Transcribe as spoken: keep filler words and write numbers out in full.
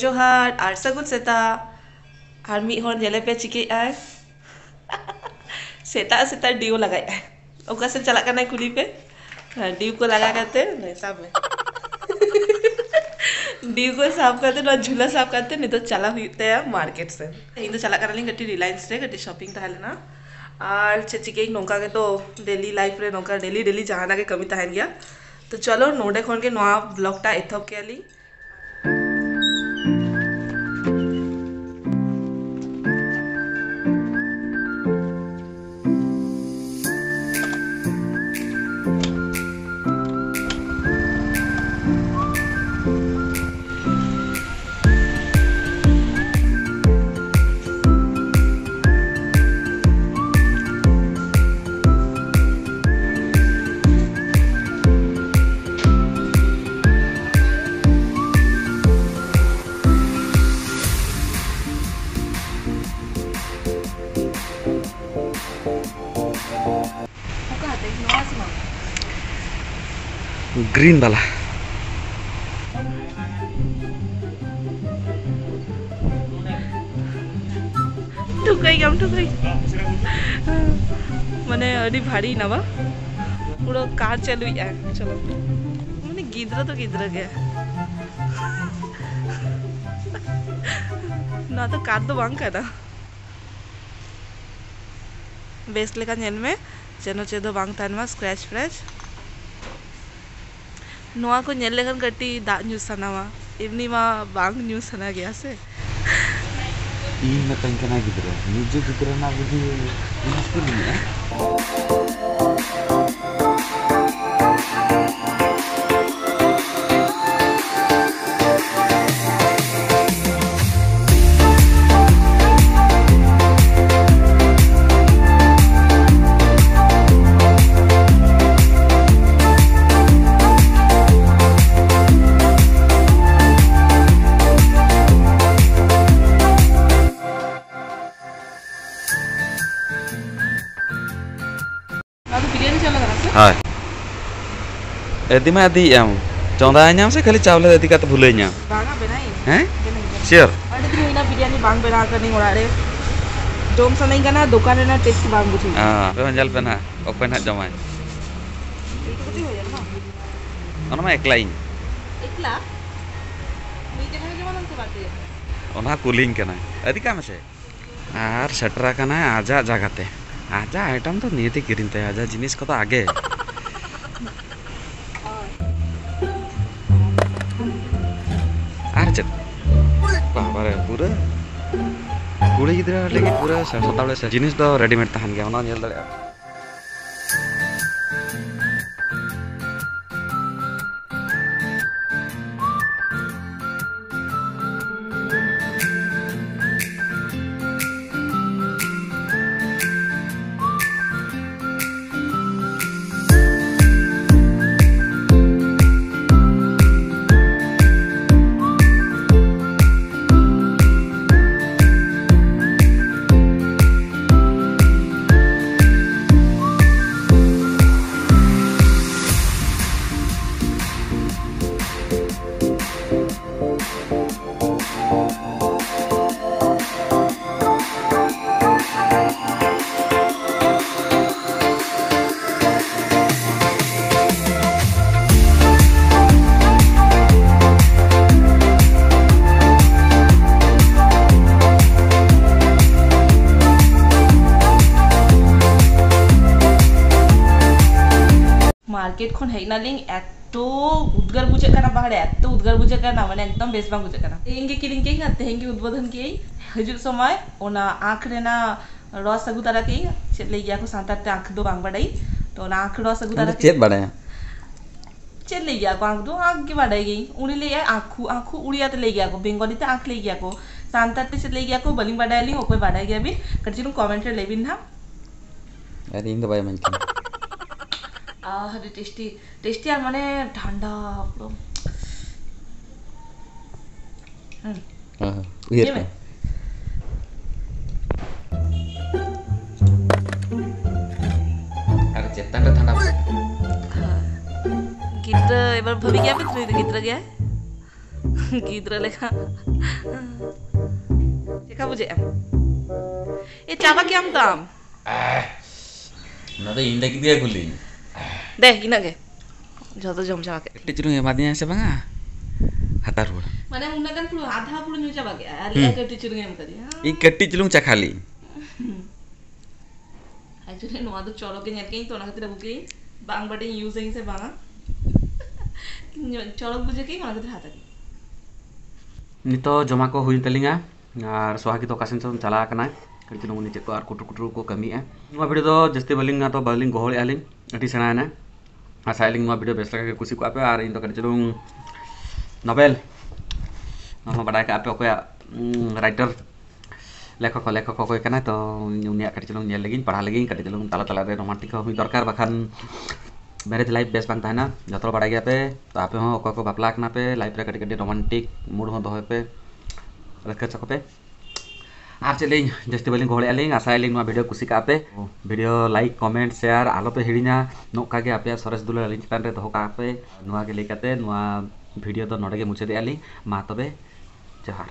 ᱡᱚᱦᱟᱨ ᱟᱨ ᱥᱟᱹᱜᱩᱱ ᱥᱮᱛᱟᱜ᱾ ᱟᱨ ᱢᱤᱫ ᱦᱚᱲ ᱧᱮᱞᱮ ᱯᱮ ᱪᱤᱠᱟᱹᱭᱮᱫ ᱟᱭ᱾ ᱥᱮᱛᱟᱜ ᱥᱮᱛᱟᱜ ᱰᱤᱭᱩ ᱞᱟᱜᱟᱭᱮᱫ ᱟᱭ᱾ ᱚᱠᱟ ᱥᱮᱫ ᱪᱟᱞᱟᱜ ᱠᱟᱱᱟᱭ ᱠᱩᱞᱤ ᱯᱮ᱾ ᱦᱮᱸ, ᱰᱤᱭᱩ ᱠᱚ ᱞᱟᱜᱟ ᱠᱟᱛᱮ ᱱᱚᱜᱼᱚᱭ ᱥᱟᱵ ᱢᱮ᱾ ᱰᱤᱭᱩ ᱠᱚ ᱥᱟᱵ ᱠᱟᱛᱮ, ᱱᱚᱣᱟ ᱡᱷᱩᱞᱟ ᱥᱟᱵ ᱠᱟᱛᱮ ᱱᱤᱛᱚᱜ ᱪᱟᱞᱟᱣ ᱦᱩᱭᱩᱜ ᱛᱟᱭᱟ ᱢᱟᱨᱠᱮᱴ ᱥᱮᱫ᱾ ᱤᱧ ᱫᱚ ᱪᱟᱞᱟᱜ ᱠᱟᱱᱟᱞᱤᱧ ᱠᱟᱹᱴᱤᱡ ᱨᱤᱞᱟᱭᱮᱱᱥ ᱨᱮ, ᱠᱟᱹᱴᱤᱡ ᱥᱚᱯᱤᱝ ᱛᱟᱦᱮᱸ ᱞᱮᱱᱟ᱾ ᱟᱨ ᱪᱮᱫ ᱪᱤᱠᱟᱹᱭᱟᱹᱧ, ᱱᱚᱝᱠᱟ ᱜᱮᱛᱚ ᱰᱮᱞᱤ ᱞᱟᱭᱤᱯᱷ ᱨᱮ, ᱱᱚᱝᱠᱟ ᱰᱮᱞᱤ ᱰᱮᱞᱤ ᱡᱟᱦᱟᱱᱟᱜ ᱜᱮ ᱠᱟᱹᱢᱤ ᱛᱟᱦᱮᱱ ᱜᱮᱭᱟ᱾ ᱛᱚ ᱪᱚᱞᱚ, ᱱᱚᱰᱮ ᱠᱷᱚᱱ ᱜᱮ ᱱᱚᱣᱟ ᱵᱞᱚᱜ ᱴᱟ ᱮᱛᱚᱦᱚᱵ ᱠᱮᱭᱟ ᱞᱤᱧ᱾ ᱚᱠᱟ ᱦᱟᱛᱮ? ᱱᱚᱣᱟ ᱥᱮ ᱵᱟᱝ? ᱜᱨᱤᱱ ᱵᱟᱞᱟ᱾ ᱴᱷᱩᱠᱟᱹᱭ ᱜᱮᱭᱟᱢ, ᱴᱷᱩᱠᱟᱹᱭ᱾ ᱢᱟᱱᱮ ᱟᱹᱰᱤ ᱵᱷᱟᱨᱤ ᱱᱟ ᱵᱟ? ᱯᱩᱨᱟᱹ ᱠᱟᱨ ᱪᱟᱹᱞᱩᱭᱮᱫᱼᱟ᱾ ᱪᱚᱞᱚ, ᱢᱟᱱᱮ ᱜᱤᱫᱽᱨᱟᱹ ᱫᱚ ᱜᱤᱫᱽᱨᱟᱹ ᱜᱮ᱾ ᱱᱚᱣᱟ ᱫᱚ ᱠᱟᱨ ᱫᱚ ᱵᱟᱝ ᱠᱟᱱᱟ᱾ ᱵᱮᱥ ᱞᱮᱠᱟ ᱧᱮᱞ ᱢᱮ, ᱡᱮᱱᱚ ᱪᱮᱫ ᱦᱚᱸ ᱵᱟᱝ ᱛᱟᱦᱮᱱ ᱢᱟ, ᱥᱠᱨᱮᱪ ᱯᱷᱨᱮᱪ᱾ ᱱᱚᱣᱟ ᱠᱚ ᱧᱮᱞ ᱞᱮᱠᱷᱟᱱ ᱠᱟᱹᱴᱤᱡ ᱫᱟᱜ ᱧᱩ ᱥᱟᱱᱟᱣᱟ, ᱮᱢᱱᱤ ᱢᱟ ᱵᱟᱝ ᱧᱩ ᱥᱟᱱᱟ ᱜᱮᱭᱟ ᱥᱮ᱾ ᱤᱧ ᱢᱮᱛᱟᱹᱧ ᱠᱟᱱᱟ ᱜᱤᱫᱽᱨᱟᱹ, ᱱᱤᱡᱮ ᱜᱤᱫᱽᱨᱟᱹ ᱨᱮᱱᱟᱜ ᱵᱩᱫᱷᱤ ᱢᱩᱥᱠᱤᱞ ᱢᱮᱱᱟᱜᱼᱟ᱾ ᱱᱚᱣᱟ ᱫᱚ ᱵᱤᱨᱭᱟᱱᱤ ᱪᱟᱣᱞᱮ ᱠᱟᱱᱟ ᱥᱮ? ᱦᱳᱭ᱾ ᱤᱫᱤ ᱢᱟ ᱤᱫᱤᱭᱮᱫ ᱟᱢ᱾ ᱪᱚᱸᱫᱟᱭᱟᱹᱧᱟᱢ ᱥᱮ ᱠᱷᱟᱹᱞᱤ ᱪᱟᱣᱞᱮ ᱤᱫᱤ ᱠᱟᱛᱮ ᱵᱷᱩᱞᱟᱹᱭᱟᱹᱧᱟᱢ? ᱵᱟᱝᱟ, ᱵᱮᱱᱟᱭᱟᱹᱧ᱾ ᱦᱮᱸ? ᱵᱮᱱᱟᱭᱟᱹᱧ᱾ ᱪᱮᱫ? ᱟᱹᱰᱤ ᱫᱤᱱ ᱦᱩᱭᱱᱟ ᱵᱤᱨᱭᱟᱱᱤ ᱵᱟᱝ ᱵᱮᱱᱟᱣ ᱠᱟᱹᱫᱟᱹᱧ ᱚᱲᱟᱜ ᱨᱮ᱾ ᱡᱚᱢ ᱥᱟᱱᱟᱧ ᱠᱟᱱᱟ, ᱫᱚᱠᱟᱱ ᱨᱮᱱᱟᱜ ᱴᱮᱥᱴ ᱵᱟᱝ ᱵᱩᱡᱷᱟᱹᱜ ᱠᱟᱱᱟ᱾ ᱦᱮᱸ, ᱟᱯᱮ ᱦᱚᱸ ᱧᱮᱞ ᱯᱮ ᱱᱟᱦᱟᱜ, ᱚᱠᱚᱭ ᱱᱟᱦᱟᱜ ᱡᱚᱢᱟᱭ᱾ ᱮᱭᱴᱩᱠᱩ ᱛᱮ ᱦᱩᱭ ᱡᱟᱱᱟ ᱵᱟᱝ? ᱚᱱᱟ ᱢᱟ ᱮᱠᱞᱟ ᱤᱧ᱾ ᱮᱠᱞᱟ? ᱢᱤᱫ ᱡᱟᱭᱜᱟ ᱨᱮ ᱡᱚᱢᱟ ᱥᱮ ᱵᱟᱨ ᱯᱮ ᱡᱟᱭᱜᱟ? ᱚᱱᱟ ᱠᱩᱞᱤᱧ ᱠᱟᱱᱟᱭ, ᱟᱹᱫᱤ ᱠᱟᱜ ᱢᱮᱥᱮ᱾ ᱟᱨ ᱥᱮᱴᱮᱨ ᱟᱠᱟᱱᱟᱭ ᱟᱡᱟᱜ ᱡᱟᱭᱜᱟ ᱛᱮ᱾ ᱟᱡᱟᱜ ᱟᱭᱴᱮᱢ ᱫᱚ ᱱᱤᱭᱟᱹᱛᱮ ᱠᱤᱨᱤᱧ ᱛᱟᱭᱟ, ᱟᱡᱟᱜ ᱡᱤᱱᱤᱥ ᱠᱚᱫᱚ ᱟᱜᱮ᱾ ᱟᱨ ᱪᱮᱫ? ᱵᱟᱵᱟᱨᱮ, ᱯᱩᱨᱟᱹ ᱠᱩᱲᱤ ᱜᱤᱫᱽᱨᱟᱹ ᱞᱟᱹᱜᱤᱫ ᱯᱩᱨᱟᱹ ᱥᱟᱱᱛᱟᱲ ᱡᱤᱱᱤᱥ ᱫᱚ ᱨᱮᱰᱤᱢᱮᱰ ᱛᱟᱦᱮᱱ ᱜᱮᱭᱟ, ᱚᱱᱟ ᱧᱮᱞ ᱫᱟᱲᱮᱭᱟᱜᱼᱟ᱾ ᱢᱟᱨᱠᱮᱴ ᱠᱷᱚᱱ ᱦᱮᱡ ᱱᱟᱞᱤᱧ, ᱮᱛᱚ ᱩᱫᱽᱜᱟᱹᱨ ᱵᱩᱡᱷᱟᱹᱜ ᱠᱟᱱᱟ ᱵᱟᱦᱨᱮ, ᱮᱛᱚ ᱩᱫᱽᱜᱟᱹᱨ ᱵᱩᱡᱷᱟᱹᱜ ᱠᱟᱱᱟ, ᱢᱟᱱᱮ ᱮᱠᱫᱚᱢ ᱵᱮᱥ ᱵᱟᱝ ᱵᱩᱡᱷᱟᱹᱜ ᱠᱟᱱᱟ᱾ ᱛᱮᱦᱮᱧ ᱜᱮ ᱠᱤᱨᱤᱧ ᱠᱮᱫᱟᱹᱧ ᱟᱨ ᱛᱮᱦᱮᱧ ᱜᱮ ᱩᱫᱵᱳᱫᱷᱚᱱ ᱠᱮᱫᱟᱹᱧ᱾ ᱦᱤᱡᱩᱜ ᱥᱚᱢᱚᱭ ᱚᱱᱟ ᱟᱸᱠ ᱨᱮᱱᱟᱜ ᱨᱚᱥ ᱟᱹᱜᱩ ᱛᱟᱨᱟ ᱠᱮᱫᱟᱹᱧ᱾ ᱪᱮᱫ ᱞᱟᱹᱭ ᱜᱮᱭᱟ ᱠᱚ ᱥᱟᱱᱛᱟᱲ ᱛᱮ ᱟᱸᱠ ᱫᱚ ᱵᱟᱝ ᱵᱟᱰᱟᱭ, ᱛᱚ ᱚᱱᱟ ᱟᱸᱠ ᱨᱚᱥ ᱟᱹᱜᱩ ᱟᱢ ᱛᱟᱨᱟ ᱫᱚ ᱪᱮᱫ ᱠᱮᱫᱟᱹᱧ᱾ ᱵᱟᱰᱟᱭᱟ? ᱪᱮᱫ ᱞᱟᱹᱭ ᱜᱮᱭᱟ ᱠᱚ ᱟᱸᱠ ᱫᱚ? ᱟᱸᱠ ᱜᱮ ᱵᱟᱰᱟᱭ ᱜᱮᱭᱟᱹᱧ᱾ ᱩᱱᱤ ᱞᱟᱹᱭᱟᱭ ᱟᱸᱠᱷᱩ, ᱟᱸᱠᱷᱩ ᱩᱲᱤᱭᱟ ᱛᱮ ᱞᱟᱹᱭ ᱜᱮᱭᱟ ᱠᱚ, ᱵᱮᱝᱜᱚᱞᱤ ᱛᱮ ᱟᱸᱠ ᱞᱟᱹᱭ ᱜᱮᱭᱟ ᱠᱚ᱾ ᱥᱟᱱᱛᱟᱲ ᱛᱮ ᱪᱮᱫ ᱞᱟᱹᱭ ᱜᱮᱭᱟ ᱠᱚ ᱵᱟᱹᱞᱤᱧ ᱵᱟᱰᱟᱭᱟᱞᱤᱧ, ᱚᱠᱚᱭ ᱵᱟᱰᱟᱭ ᱜᱮᱭᱟ ᱵᱤᱱ ᱠᱟᱹᱴᱤᱡ ᱪᱩᱞᱩᱝ ᱠᱚᱢᱮᱱᱴ ᱨᱮ ᱞᱟᱹᱭ ᱵᱤᱱ ᱱᱟᱦᱟᱜ᱾ ᱟᱨ ᱤᱧ ᱫᱚ ᱵᱟᱭ ᱤᱢᱟᱹᱧ ᱠᱟᱱᱟ᱾ ᱟᱦ, ᱟᱹᱰᱤ ᱴᱮᱥᱴᱤ, ᱴᱮᱥᱴᱤ ᱟᱨ ᱢᱟᱱᱮ ᱴᱷᱟᱱᱰᱟ ᱯᱩᱨᱟᱹ᱾ ᱦᱩᱸ᱾ ᱦᱮᱸ, ᱦᱮᱸ, ᱩᱭᱦᱟᱹᱨ ᱧᱮᱞ ᱢᱮ᱾ ᱠᱟᱜ᱾ ᱟᱨ ᱪᱮᱛᱟᱱ ᱨᱮ ᱴᱷᱟᱱᱰᱟ ᱵᱩᱡᱷᱟᱹᱜ ᱠᱟᱱᱟ᱾ ᱦᱮᱸ᱾ ᱜᱤᱫᱽᱨᱟᱹ, ᱮᱵᱟᱨ ᱵᱷᱟᱹᱵᱤ ᱜᱮᱭᱟ ᱯᱮ ᱛᱚ, ᱱᱩᱭ ᱫᱚ ᱜᱤᱫᱽᱨᱟᱹ ᱜᱮᱭᱟᱭ? ᱜᱤᱫᱽᱨᱟᱹ ᱞᱮᱠᱟ᱾ ᱵᱩᱡᱷᱟᱹᱜᱼᱟ᱾ ᱮ, ᱪᱟᱵᱟ ᱠᱮᱜ ᱟᱢ ᱛᱚ ᱟᱢ? ᱚᱱᱟ ᱫᱚ ᱤᱧ ᱞᱟᱹᱜᱤᱫ ᱜᱮ ᱠᱩᱞᱤᱧ᱾ ᱫᱮ, ᱤᱱᱟᱹᱜ ᱜᱮ᱾ ᱡᱷᱚᱛᱚ ᱡᱚᱢ ᱪᱟᱵᱟ ᱠᱮᱫ᱾ ᱠᱟᱹᱴᱤᱡ ᱪᱩᱞᱩᱝ ᱮᱢᱟᱫᱤᱧᱟ ᱥᱮ ᱵᱟᱝᱟ? ᱦᱟᱛᱟᱣ ᱨᱩᱣᱟᱹᱲ᱾ ᱢᱟᱱᱮ ᱩᱱᱟᱹᱜ ᱜᱟᱱ ᱯᱩᱨᱟᱹ ᱟᱫᱷᱟ ᱯᱩᱨᱟᱹ ᱧᱩ ᱪᱟᱵᱟ ᱠᱮᱜᱼᱟ᱾ ᱟᱨ ᱦᱩᱸ᱾ ᱞᱟᱹᱭᱟ ᱠᱟᱹᱴᱤᱡ ᱪᱩᱞᱩᱝ ᱮᱢ ᱠᱟᱫᱤᱧᱟ᱾ ᱤᱧ ᱠᱟᱹᱴᱤᱡ ᱪᱩᱞᱩᱝ ᱪᱟᱠᱷᱟ ᱞᱤᱧ᱾ Actually ᱱᱚᱣᱟ ᱫᱚ ᱪᱚᱨᱚᱠ ᱜᱮ ᱧᱮᱞ ᱠᱮᱜᱼᱟᱹᱧ ᱛᱚ ᱚᱱᱟ ᱠᱷᱟᱹᱛᱤᱨ ᱟᱹᱜᱩ ᱠᱮᱜᱼᱟᱹᱧ᱾ ᱵᱟᱝ ᱵᱟᱰᱟᱭᱟᱹᱧ use ᱟᱹᱧ ᱥᱮ ᱵᱟᱝᱟ᱾ ᱪᱚᱨᱚᱠ ᱵᱩᱡᱷᱟᱹᱣ ᱠᱮᱜᱼᱟᱹᱧ ᱚᱱᱟ ᱠᱷᱟᱹᱛᱤᱨ ᱦᱟᱛᱟᱣ ᱠᱮᱜᱼᱟᱹᱧ᱾ ᱱᱤᱛᱚᱜ ᱡᱚᱢᱟ ᱠᱚ ᱦᱩᱭᱮᱱ ᱛᱟᱹᱞᱤᱧᱟ ᱟᱨ ᱥᱚᱦᱟᱜᱤ ᱫᱚ ᱚᱠᱟ ᱥᱮᱱ ᱪᱚᱝ ᱪᱟᱞᱟᱣ ᱟᱠᱟᱱᱟᱭ᱾ ᱠᱟᱹᱴᱤᱡ ᱪᱩᱞᱩᱝ ᱩᱱᱤ ᱪᱮᱫ ᱠᱚ ᱟᱨ ᱠᱩᱴᱨᱩ ᱠᱩᱴᱨᱩ ᱠᱚ ᱠᱟᱹᱢᱤᱭᱮᱫᱼᱟ᱾ ᱱᱚᱣᱟ video ᱫᱚ ᱡᱟᱹᱥᱛᱤ ᱵᱟᱹᱞᱤᱧ, ᱟᱫᱚ ᱵᱟᱹᱞᱤᱧ ᱜᱚᱦᱚᱲᱮᱫᱼᱟ ᱞᱤᱧ, ᱟᱹᱰᱤ ᱥᱮᱬᱟᱭᱮᱱᱟ᱾ ᱟᱥᱟᱭᱟᱞᱤᱧ ᱱᱚᱣᱟ video ᱵᱮᱥ ᱞᱮᱠᱟ ᱜᱮ ᱠᱩᱥᱤ ᱠᱚᱜᱼᱟ ᱯᱮ ᱟᱨ ᱤᱧ ᱫᱚ ᱠᱟᱹᱴᱤᱡ ᱪᱩᱞᱩᱝ ᱱᱚᱵᱮᱞ, ᱱᱚᱣᱟ ᱢᱟ ᱵᱟᱰᱟᱭ ᱠᱟᱜᱼᱟ ᱯᱮ ᱚᱠᱚᱭᱟᱜ, ᱩᱸ, writer, ᱞᱮᱠᱷᱚᱠ, ᱞᱮᱠᱷᱚᱠ ᱚᱠᱚᱭ ᱠᱟᱱᱟᱭ, ᱛᱚ ᱩᱱᱤᱭᱟᱜ ᱠᱟᱹᱴᱤᱡ ᱪᱩᱞᱩᱝ ᱧᱮᱞ ᱞᱮᱜᱤᱧ, ᱯᱟᱲᱦᱟᱣ ᱞᱮᱜᱤᱧ, ᱠᱟᱹᱴᱤᱡ ᱪᱩᱞᱩᱝ ᱛᱟᱞᱟ ᱛᱟᱞᱟ ᱨᱮ romantic ᱦᱚᱸ ᱦᱩᱭ ᱫᱚᱨᱠᱟᱨ, ᱵᱟᱠᱷᱟᱱ marriage life ᱵᱮᱥ ᱵᱟᱝ ᱛᱟᱦᱮᱱᱟ᱾ ᱡᱚᱛᱚ ᱦᱚᱲ ᱵᱟᱲᱟᱭ ᱜᱮᱭᱟ ᱯᱮ, ᱛᱚ ᱟᱯᱮ ᱦᱚᱸ ᱚᱠᱚᱭ ᱠᱚ ᱵᱟᱯᱞᱟ ᱠᱟᱱᱟ ᱯᱮ, life ᱨᱮ ᱠᱟᱹᱴᱤᱡ ᱠᱟᱹᱴᱤᱡ romantic mood ᱦᱚᱸ ᱫᱚᱦᱚᱭ ᱯᱮ, ᱨᱟᱹᱥᱠᱟᱹ ᱦᱚᱪᱚ ᱠᱚᱯᱮ᱾ ᱟᱨ ᱪᱮᱫ ᱞᱤᱧ ᱡᱟᱹᱥᱛᱤ ᱵᱟᱹᱞᱤᱧ ᱜᱚᱦᱚᱲᱮᱫᱼᱟ ᱞᱤᱧ, ᱟᱥᱟᱭᱟᱞᱤᱧ ᱱᱚᱣᱟ video ᱠᱩᱥᱤ ᱠᱟᱜᱼᱟ ᱯᱮ᱾ Video, like, comment, share ᱟᱞᱚ ᱯᱮ ᱦᱤᱲᱤᱧᱟ᱾ ᱱᱚᱝᱠᱟ ᱜᱮ ᱟᱯᱮᱭᱟᱜ ᱥᱚᱨᱮᱥ ᱫᱩᱞᱟᱹᱲ ᱟᱹᱞᱤᱧ ᱪᱮᱛᱟᱱ ᱨᱮ ᱫᱚᱦᱚ ᱠᱟᱜᱼᱟ ᱯᱮ᱾ ᱱᱚᱣᱟ ᱜᱮ ᱞᱟᱹᱭ ᱠᱟᱛᱮ ᱱᱚᱣᱟ video ᱫᱚ ᱱᱚᱰᱮ ᱜᱮ ᱢᱩᱪᱟᱹᱫᱮᱜᱼᱟ ᱞᱤᱧ᱾ ᱢᱟ ᱛᱚᱵᱮ, ᱡᱚᱦᱟᱨ᱾